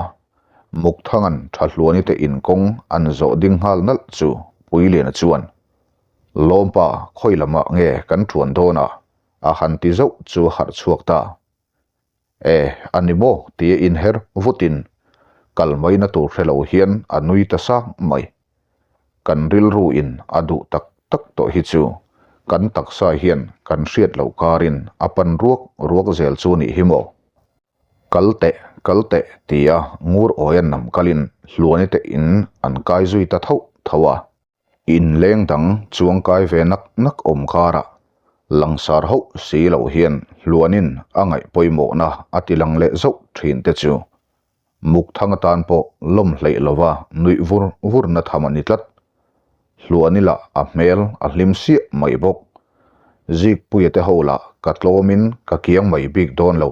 Mukthanga'n Thahluani te inkawng an zawh ding nghal nalh chu Puiliana chuan, Lawmpa, khawi lamah nge kan ṭuan dawn a? a han ti zauh chu a harh chhuak ta. E, a ni maw? tia inher vutin kal maina tur hre lo hian a nui ta sang mai. Kan rilru in a duh tak tak tawh hi chu kan taksa hian kan hriat loh karin a pan ruak ruak zel chu nih hi maw? Kal teh, kal teh tia ngur awi an nam kalin Hluani te in an kai zui ta tho tho a. Inleng dang chuang kai ve nak nak awm karah. Langsar hauh si lo hian hluanin a ngaih pawimawhna a ti lang leh zauh thin te chu Mukthang atan pawh lawm hleih lova nuih vur vurna tham a ni tlat. Hluani lah a hmel a hlim siah mai bawk. Zikpuia te ho lah ka tlawmin ka kiang mai bik dawn lo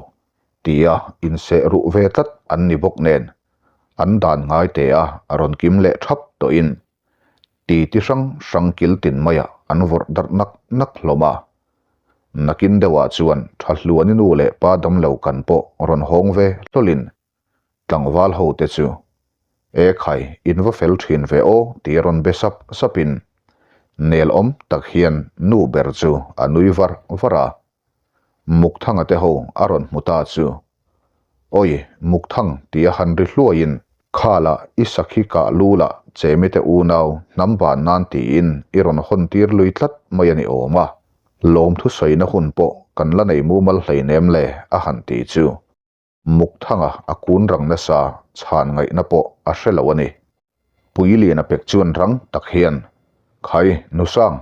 tia inseh ruh ve tlat an ni bawk nen an dan ngai te a rawn kim leh thap tawhin ti ti hrang hrang kil tin maiah an vawrh darh nak nak hlawm a. Nakin deuhah chuan Thahluani nu leh pa damlo kan pawh rawn hawng ve hlawlin tlangval ho te chu E khai, in va fel thin ve aw tih rawn be sap sapin nel awm tak hian nu ber chu a nui var var a. Mukthanga te ho a rawn hmu ta chu, Awi, Mukthang tih a han ri hluaiin Khala i sakhi kah lu lah Chemi te unau hnam ban nan tiin i rawn hawn tir lui tlat mai a ni awm a, lawmthu sawina hun pawh kan la nei mumal hleinem le a han ti chu. Mukthanga a kun rang nasa chhan ngaihna pawh a hre lo a ni. Puiliana pek chuan rang tak hian, Khai, Nusang,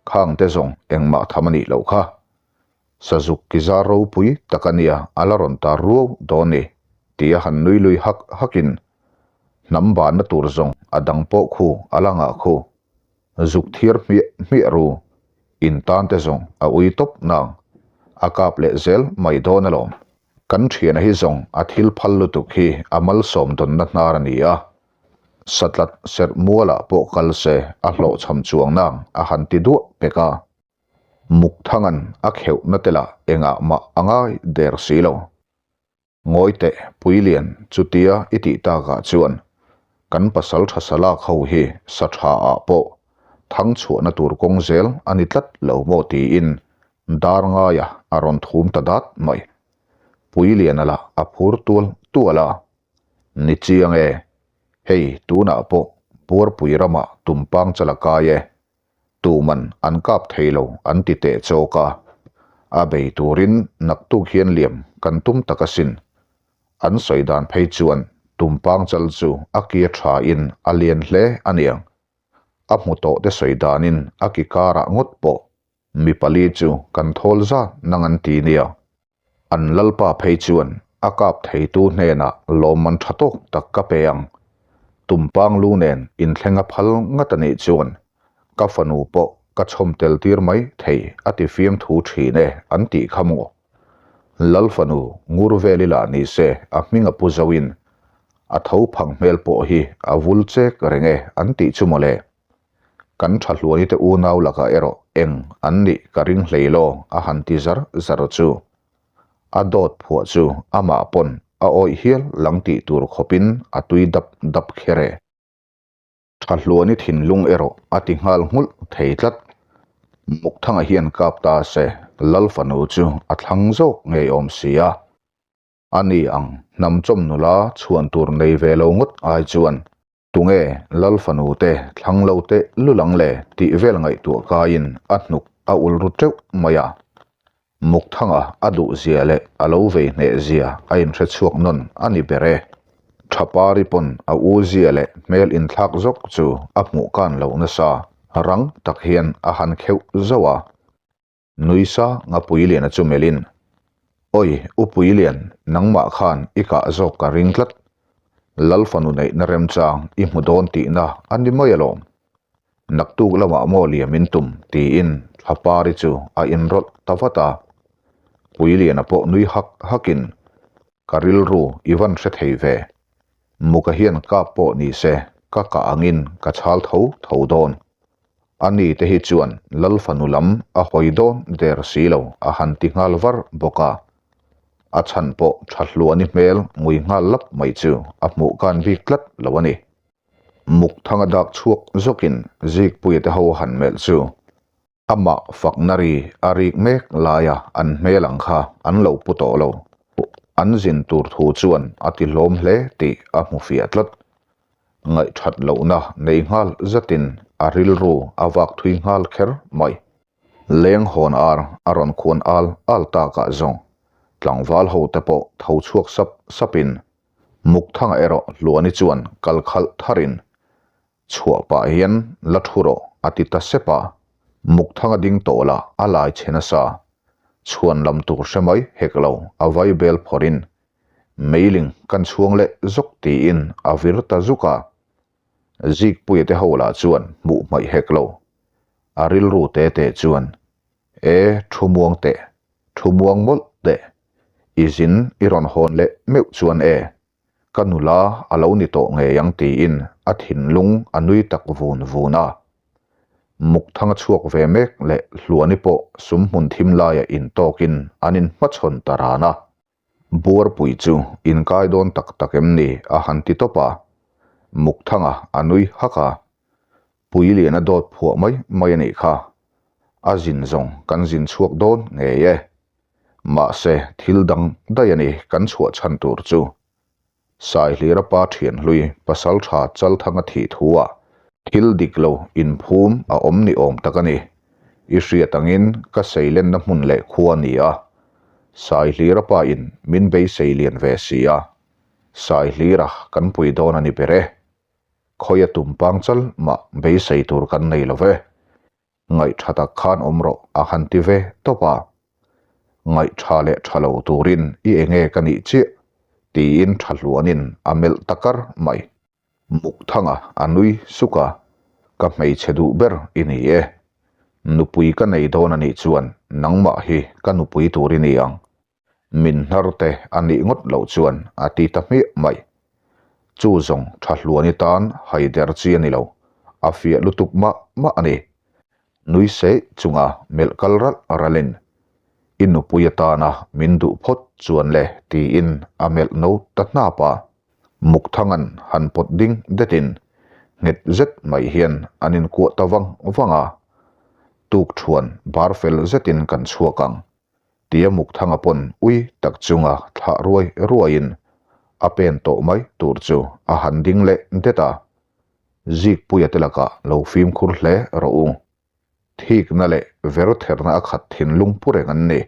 khang te zawng engmah tham a nih loh kha. Sazuk ki zar ropui tak a nia a la rawn tar ruau dawn ni, tia han nui lui hak hakin, Hnam banna tur zawng a dang pawh khu a la ngah khu. Zuk thiar hmiah hmiah ru, in tan te zawng a ui tawp nang, a kap leh zel mai dawn alawm. Kan thiana hi zawng a thil phal lutuk hi a malsawm dawnna hnar a ni a, satlat serh mualah pawh kal se a hlawhchham chuang nang a han ti duah pek a. Mukthangan a kheuhna te lah engah mah a ngai der si lo. Ngawi teh, Puilian, chutia i tih takah chuan kan pasal tha salak ho hi sa tha ah pawh thang chhuahna tur kawng zel a ni tlat lo maw tiin dar ngaia a rawn thum ta dat mai. Puiliana lah a phur tual tual a, Ni chiang e, hei tunah pawh Buarpui ramah tumpang chal a kai e, Tuman an kap thei lo an ti teh chawk a, a bei turin naktuk hian liam kan tum tak asin. An sawi dan phei chuan tumpang chal chu a ki a tha in a lian hle a niang. A hmu tawh te sawi danin a ki karah ngawt pawh mi pali chu kan thawl zat nang an ti nia. An lalpa phei chuan a kap theitu hnenah lawmman tha tawk tak ka pe ang. Tumpang lu nen inthleng a phal ngat a nih chuan ka fanu pawh ka chhawm tel tir mai thei a ti fiamthu thin e an tih kha maw. Lal fanu ngur vel ila ni se a hming a pu zoin a tho phang hmel pawh hi a vul chek reng e an tih chu mawle. Kan tha hluai te unau lakah erawh eng an nih ka ring hlei law a han ti zar zar chu. A dawt phuah chu amah pawn a awih hial lang tih tur khawpin a tui dap dap kher e. Tha hluani thinlung erawh a ti nghal nghulh thei tlat. Mukthanga hian kap ta se Lal fanu chu a thlang zawk ngei awm si a. A ni ang hnam chawm nula chhuan tur nei ve lo ngawt ai chuan Tunge Lal fanu te thlang lo teh lulang le tih vel ngaihtuah kaiin a hnuk a ul ru teuh mai a. Mukthanga a duh zia leh a lo vei hneh zia a inhre chhuak nawn a ni ber e. Thapari pawn a u zia leh hmel inthlak zawk chu a hmuh kan lo nasa rang tak hian a han kheuh zauh a. Nuisa Ngapuiliana chu melhin, Awi, U Puilian, nangmah khan i kah zawk ka ring tlat. Lal fanu neihna remchang i hmu dawn tihna a ni mai alawm. Naktuk lamah maw liam in tum, tiin Thlapari chu a inrawlh ta vat a. Puiliana pawh nui hak hakin, Ka rilru i van hre thei ve. Muka hian kap pawh ni se ka kah angin ka chhal tho tho dawn. A ni te hi chuan Lal fanu lam a hawi dawn der si lo a han ti nghal var bawk a. A chhan pawh tha hluani hmel ngui nghal lap mai chu a hmuh kan bik tlat lo a ni. Muk thanga dak chhuak zawkin Zikpuia te ho han melh chu Amah fakna ri a rik mek laia an hmel ang kha an lo pu tawh lo. An zin tur thu chuan a ti hlawm hle tih a hmu fiah tlat. Ngaihthat lohna nei nghal zatin a rilru a vak thui nghal kher mai. Leng hawn ar a rawn khuan al al takah zawng tlangval ho te pawh tho chhuak sap sapin Mukthanga erawh Hluani chuan kal khalh tharin Chhuah pah hian la thu rawh a ti ta sep a. Mukthanga ding tawh lah a lai chhe nasa. Chhuan lam tur hre mai hek lo a vai bel phawrhin meiling kan chhuang leh zuk tiin a vir ta zuk a. Zikpuia te ho lah chuan hmuh hmaih hek lo. A rilru te te chuan, E thu muang teh, thu muang mawlh teh, i zin i rawn hawn leh meuh chuan e, ka nula a lo ni tawh ngei ang tiin a thinlung a nui tak vun vun a. Mukthanga chhuak ve mek leh Hluani pawh sum hmun thim laia intawkin an inhmachhawn ta ran a. Buarpui chu inkai dawn tak tak em ni a han ti tawp a. Mukthanga a nui hak a. Puiliana dawt phuah mai mai a nih kha. A zin zawng kan zin chhuak dawn ngei e. Mahse thil dang daih a ni kan chhuah chhan tur chu. Saihlira pa thian hlui pasal tha Chalthanga thih thu ah thil dik lo inphum a awm ni awm tak a ni. I hriat angin ka seilenna hmun leh khua a ni a. Saihlira pa in min beisei lian ve si a. Saihlira kan pui dawn a ni ber e. Khawia tumpang chal mah beisei tur kan nei lo ve. Ngaih tha tak khan awm rawh a han ti ve tawp a. Ngaih tha leh tha lo turin i enge ka nih chiah tiin tha hluanin a melh ta kar mai. Mukthanga a nui suk a, Ka hmeichhe duh ber i ni e. Nupui ka nei dawn a nih chuan nangmah hi ka nupui tur i ni ang. Min hnar te a nih ngawt loh chuan a ti ta hmiah mai. Chu zawng tha hluani tan haider chi a ni lo, a fiah lutuk mah mah a ni. Nui seih chunga melh kal ralh ralhin, I nupui atana min duh phawt chuan le tiin a melh no ta hnap a. Mukthangan han pawt ding detin nghet zet mai hian an inkuah ta vang vang a. Tukṭhuan bar fel zetin kan chhuak ang. Tia Mukthanga pawn ui tak chunga thlah ruai ruaiin a pen tawh mai tur chu a han ding leh det a. Zikpuia te lakah lo fimkhur hle rawh u. Thikna leh vertherna a khat thinlung pu reng an ni.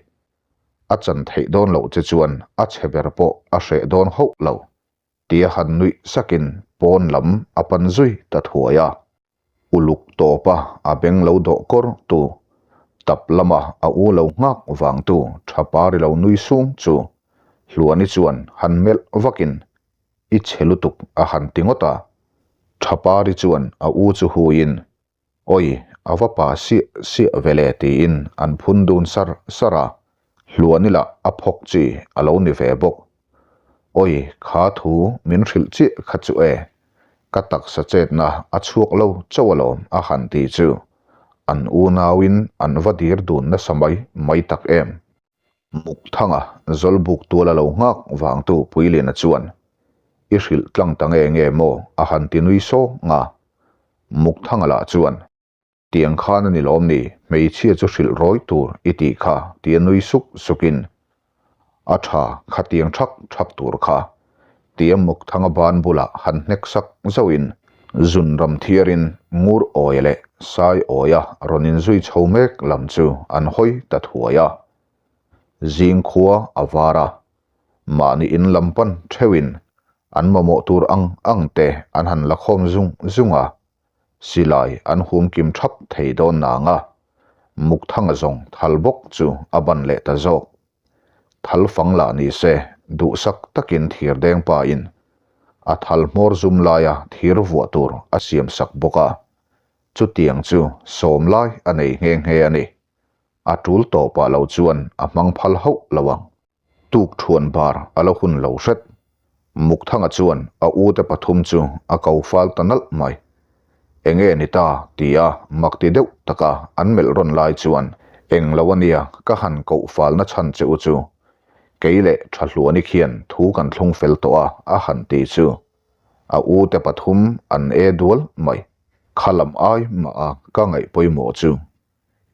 A chan theih dawn loh che chuan a chhe ber pawh a hreh dawn hauh lo. Tia han nuih sakin pawn lam a pan zui ta thuai a. Uluk tawpa a beng lo dawh kawr tu, tap lama a u lo nghak vang tu tha pari lo nui sung chu Hluani chuan han melh vakin i chhe lutuk a han ti ngawt a. Tha pari chuan a u chu huiin Awi, a va pa siah siah ve le tiin an phun dun sar sar a, Hluani lah a phawk chi a lo ni ve bawk. Awi, kha thu min hrilh chiah kha chu e, ka taksa chetna a chhuak lo chauh alawm a han ti chu an unauin an va dir dun nasa mai mai tak em. Mukthanga Zawlbuk tuala lo nghak vangtu Puiliana chuan, I hrilh tlang ta nge nge maw? a han ti nui sawng a. Mukthanga lah chuan, Tiang khan a ni lawm ni, hmeichhia chu hrilh rawi tur i tih kha tia nui suk sukin, A tha, khatiang thak thak tur kha tia Mukthanga ban bulah han hnek sak zauhin zunram thiarin ngur awia leh sai awia rawn inzui chho mek lam chu an hawi ta thuai a. Zing khua a var a, mahni in lam pan theuhin an mamawh tur ang ang te an han la khawm zung zung a, silai an hum kim thap thei dawn nang a, Mukthanga zawng thal bawk chu a ban leh ta zawk. Thal fang lah ni se, duhsak takin thir deng pa in a thal hmawr zum laia thir vuah tur a siam sak bawk a, chutiang chu sawm lai a nei nghe nghe a ni. A tul tawpah lo chuan a hmang phal hauh lo ang. Tuk thuan bar a la hun lo hret. Mukthanga chuan a ute pathum chu a ko fal ta nalh mai. Enge ni ta? tia mak ti deuh taka an melh rawn lai chuan eng lo a nia ka han koh falna chhan che u chu. Kei leh Thahluani khian thu kan thlung fel tawh a a han ti chu. A ute pathum an e dual mai. Kha lam ai mah a ka ngaih pawimawh chu.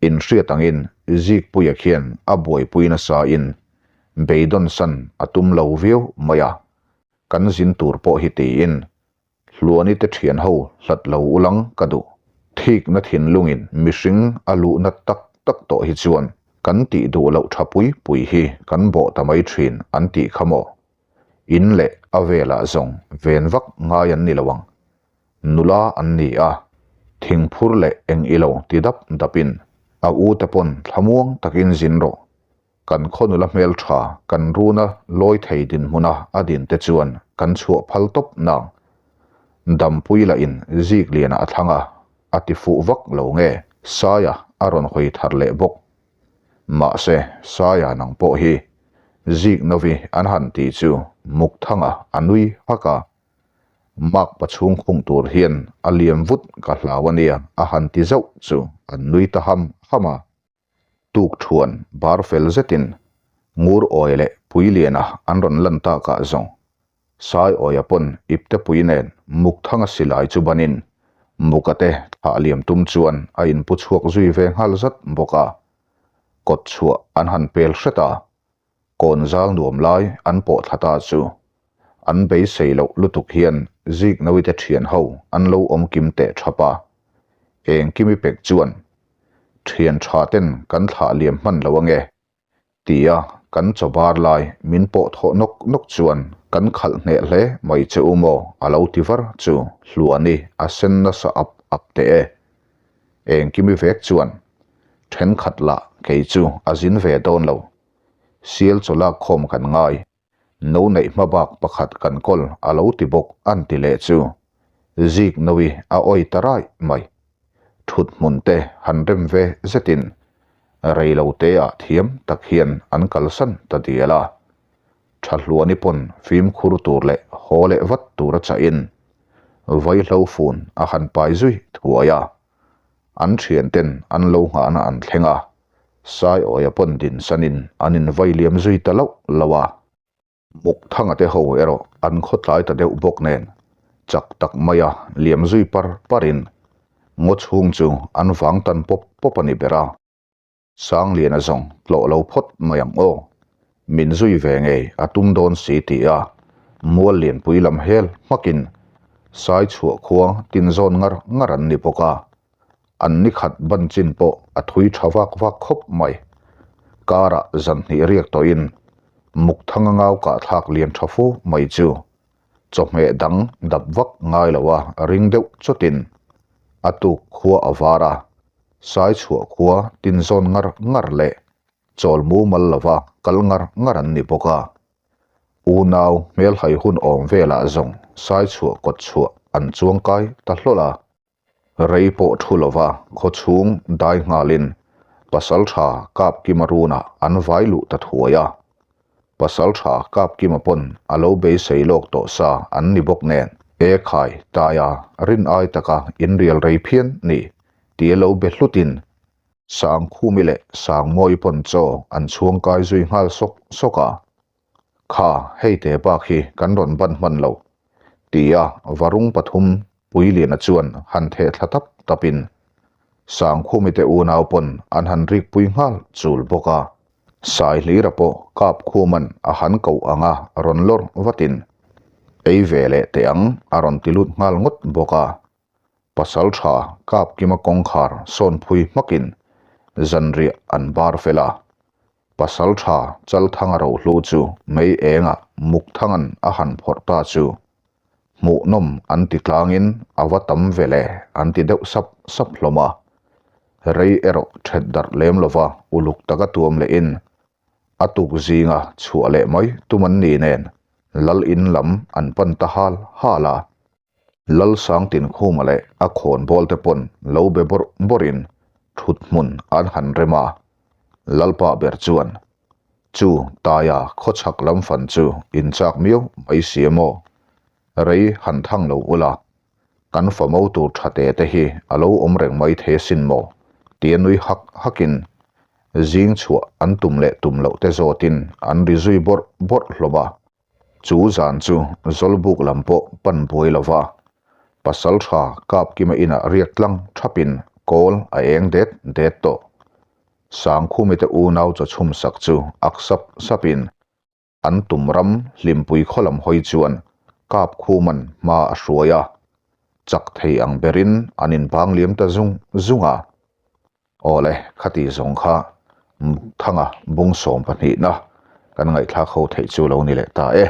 Inhriat angin Zikpuia khian a buaipui nasa in beidawn san a tum lo viau mai a, kan zin tur pawh hi tiin Hluani te thian ho hlat lo ulang ka duh. Thikna thinlungin mihring a luhna tak tak tawh hi chuan kan tih duh loh tha pui pui hi kan bawh ta mai thin an tih kha maw? In leh a velah zawng ven vak ngai an ni lo ang. Nula an ni a, thingphur leh eng ilo ti dap dapin. A u te pawn thlamuang takin zin rawh. Kan khaw nula hmel tha kan runa lawi thei dinhmuna a din te chuan kan chhuah phal tawp nang. Dampui lah in zik lianah a thlang a, a ti fuh vak lo nge Saia a rawn hawi thar leh bawk. Mahse Saia nang pawh hi zik novi an han tih chu Mukthanga a nui hak a. Mark pachhung khung tur hian a liam vut ka hlau a nia a han ti zauh chu an nui ta ham ham a. Tuk thuan bar fel zetin Ngur Awi leh Puiliana an rawn lan takah zawng Sai Awia pawn iptepui nen Mukthanga silai chu banin Muka te thlah liam tum chuan a inpu chhuak zui ve nghal zat bawk a. Kawt chhuah an han pel hret a, Kawn zal nuam lai an pawh thla ta chu an beisei loh lutuk hian zik nawite thian ho an lo awm kim teh thap a. Engkimi pek chuan thian tha ten kan thlah liam hman lo ange tia kan chaw bar lai min pawh thawh nawk nawk chuan kan khalh hneh hle mai che u maw a lo ti var chu Hluani a sen nasa ap ap teh e. Engkimi vek chuan thenkhat lah kei chu a zin ve dawn lo. Sial chaw lak khawm kan ngai. No neih hma bak pakhat kan kawl a lo ti bawk an ti leh chu. Zik Novi a awi ta raih mai. Thut hmun te han rem ve zetin rei lo te ah thiam tak hian an kalsan ta dial a. Thahluani pawn fimkhur tur leh haw leh vat tur a chahin vaihlo fun a han pai zui thuai a. An thian ten an lo nghahna an thleng a, Saiawia pawn dinsanin an invai liam zui ta loh loh a. Mukthanga te ho erawh an khawtlai ta deuh bawk nen chak tak maia liam zui par parin ngaw chhung chu an vang tan pawp pawp a ni ber a. Sangliana zawng tlawh lo phawt mai ang aw. Min zui ve ngei a tum dawn si ti a, mual lianpui lam hel hmakin sai chhuah khua tin zawn ngar ngar an ni bawk a. An ni khat ban chin pawh a thui tha vak vak khawp mai. Karah zan hnih riak tawhin Mukthanga ngau kahthlak lian tha fu mai chu chawhmeh dang dap vak ngai lo a ring deuh chawtin a tuk khua a var a. Sai chhuah khua tin zawn ngar ngar leh chawl mumal lova kal ngar ngar an ni bawk a. Unau hmelhai hun awm velah zawng sai chhuah kawt chhuah an chuang kai ta hlawl a. Rei pawh thu lova khaw chhung dai nghalin Pasaltha Kapkima runah an vai luh ta thuai a. Pasaltha Kapkima pawn a lo beisei lawk tawh sa an ni bawk nen. E khai, Taia, rin ai taka inrial rei phian ni tia lo be hlutin Sangkhumi leh Sangmawi pawn chaw an chhuang kai zui nghal sawk sawk a. Kha, hei te bak hi kan rawn ban hman lo, tia Varung pathum Puiliana chuan han theh thla tap tapin Sangkhumi te unau pawn an han rikpui nghal chul bawk a. Saihlira pawh Kapkhuman a han koh anga rawn lawr vatin, Ei ve leh teh ang a rawn ti lut nghal ngawt bawk a. Pasal tha Kapkima kawngkhar sawn phui hmakin zanriah an bar fel a. Pasal tha Chalthanga rohlu chu mei engah Mukthangan a han phawrh ta chu hmuhnawm an ti tlangin a va tam ve le an ti deuh sap sap hlawm a. Rei erawh that darh lem lova uluk taka tuam lehin a tuk zinga chhuah leh mai tum an ni nen Lal in lam an pan ta hal hal a. Lalsangtin Khuma leh a khawnbawl te pawn lo be bawrh bawrhin thut hmun an han rem a, Lalpa ber chuan, Chu Taia khawchhak lam fan chu in chak miau mai si a maw? Rei han thang lo ula, kan fa mo tur tha te te hi a lo awm reng mai thei asin maw? tia nui hak hakin zing chhuah an tum leh tum loh te zawtin an ri zui bawrh bawrh hlawm a. Chu zan chu Zawlbuk lam pawh pan buai lo va, Pasaltha Kapkima inah riak tlang thapin kawl a eng det det tawh. Sangkhumi te unau chaw chhum sak chu ak sap sapin an tum ram hlimpui khaw lam hawi chuan Kapkhuman hma a hruai a, chak thei ang berin an inbang liam ta zung zung a. Awle, khati zawng kha Thanga bung sawm pahnihna kan ngaihthlak ho theih chu lo ni leh ta e.